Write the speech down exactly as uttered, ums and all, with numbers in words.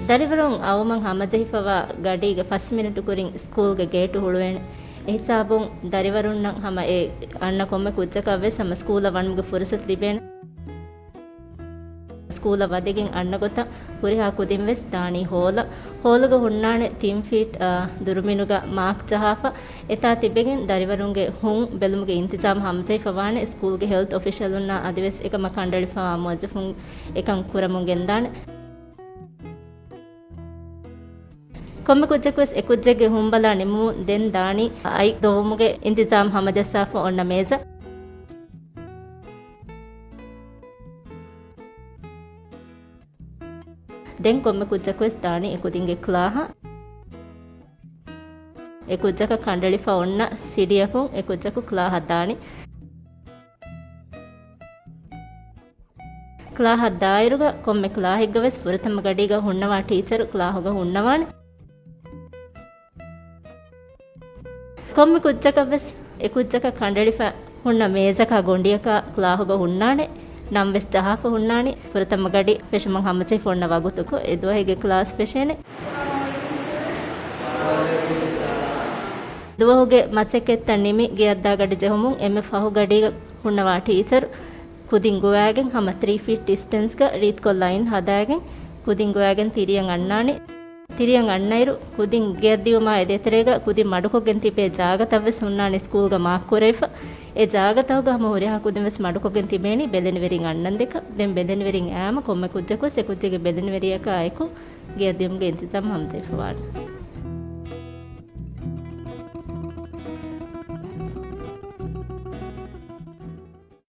ދަރިވަރުން އައުމަށް ހަމަޖެހިފަވާ ގަޑީގެ ފަސް މިނިޓު ކުރިން ސްކޫލްގެ ގޭޓު ހުޅުވޭނެ. އެހިސާބުން ދަރިވަރުންނަށް ހަމަ އެ އަންނަ ކޮންމެ ކުއްޖަކަށް ވެސް ހަމަ ސްކޫލަށް ވަނުމުގެ ފުރުސަތު ލިބޭނެ. ސްކޫލަށް ވަދެގެން އަންނަ ގޮތަށް ހުރިހާ ކުދިން ވެސް ދާނީ ހޯލަށް. ހޯލުގަ ހުންނާނެ ތިން ފީޓް، އާ، ދުރުމިނުގަ މާކް ޖަހާފަ، އެތާ ތިބެގެން ދަރިވަރުންގެ ހުން ބެލުމުގެ އިންތިޒާމް ހަމަޖެހިފަ ވާނެ. ސްކޫލްގެ ހެލްތް އޮފިޝަލުންނާ އަދިވެސް އެކަމަށް ކަނޑައެޅިފަވާ މުވައްޒަފުން އެކަން ކުރަމުން ގެންދާނެ. ކޮންމެ ކުއްޖަކުވެސް އެ ކުއްޖެއްގެ ހުން ބަލާ ނިމުމުން ދެން ދާނީ އަތް ދޮވުމުގެ އިންތިޒާމް ހަމަޖައްސާފަ އޮންނަ މޭޒަށް. ދެން ކޮންމެ ކުއްޖަކުވެސް ދާނީ އެ ކުދިންގެ ކްލާހަށް. އެ ކުއްޖަކަށް ކަނޑައެޅިފަ އޮންނަ ސިޑިއަކުން އެ ކުއްޖަކު ކްލާހަށް ދާނީ. ކްލާހަށް ދާއިރުގަ ކޮންމެ ކްލާހެއްގަ ވެސް ފުރަތަމަ ގަޑީގަ ހުންނަވާ ޓީޗަރު ކްލާހުގަ ހުންނަވާނެ. ކޮންމެ ކުއްޖަކަށް ވެސް އެ ކުއްޖަކަށް ކަނޑައެޅިފަ ހުންނަ މޭޒަކާ ގޮނޑިއަކާ ކްލާހުގަ ހުންނާނެ. ނަން ވެސް ޖަހާފަ ހުންނާނެ. ފުރަތަމަ ގަޑި ފެށުމަށް ހަމަޖެހިފަ އޮންނަ ވަގުތުކޮށް އެ ދުވަހެއްގެ ކްލާސް ފެށޭނެ. ދުވަހުގެ މަސައްކަތްތައް ނިމި ގެއަށްދާ ގަޑި ޖެހުމުން އެންމެ ފަހު ގަޑީގަ ހުންނަވާ ޓީޗަރު ކުދިން ގޮވާގެން ހަމަ ތްރީ ފީޓް ޑިސްޓެންސްގަ ރީތިކޮށް ލައިން ހަދާގެން ކުދިން ގޮވާގެން ތިރިއަށް އަންނާނެ. ތިރިއަށް އަންނައިރު ކުދިން ގެއަށް ދިއުމާ އެދޭތެރޭގަ ކުދިން މަޑުކޮށްގެން ތިބޭ ޖާގަތައް ވެސް ހުންނާނެ ސްކޫލްގަ މާކް ކުރެވިފަ. އެ ޖާގަތަކުގަ ހަމަ ހުރިހާ ކުދިން ވެސް މަޑުކޮށްގެން ތިބޭނީ ބެލެނިވެރިން އަންނަން ދެކަ. ދެން ބެލެނިވެރިން އައީމަ ކޮންމެ ކުއްޖަކުވެސް އެ ކުއްޖެއްގެ ބެލެނިވެރިޔަކާ އެކު ގެއަށް ދިއުމުގެ އިންތިޒާމް ހަމަޖެހިފަވާނެ.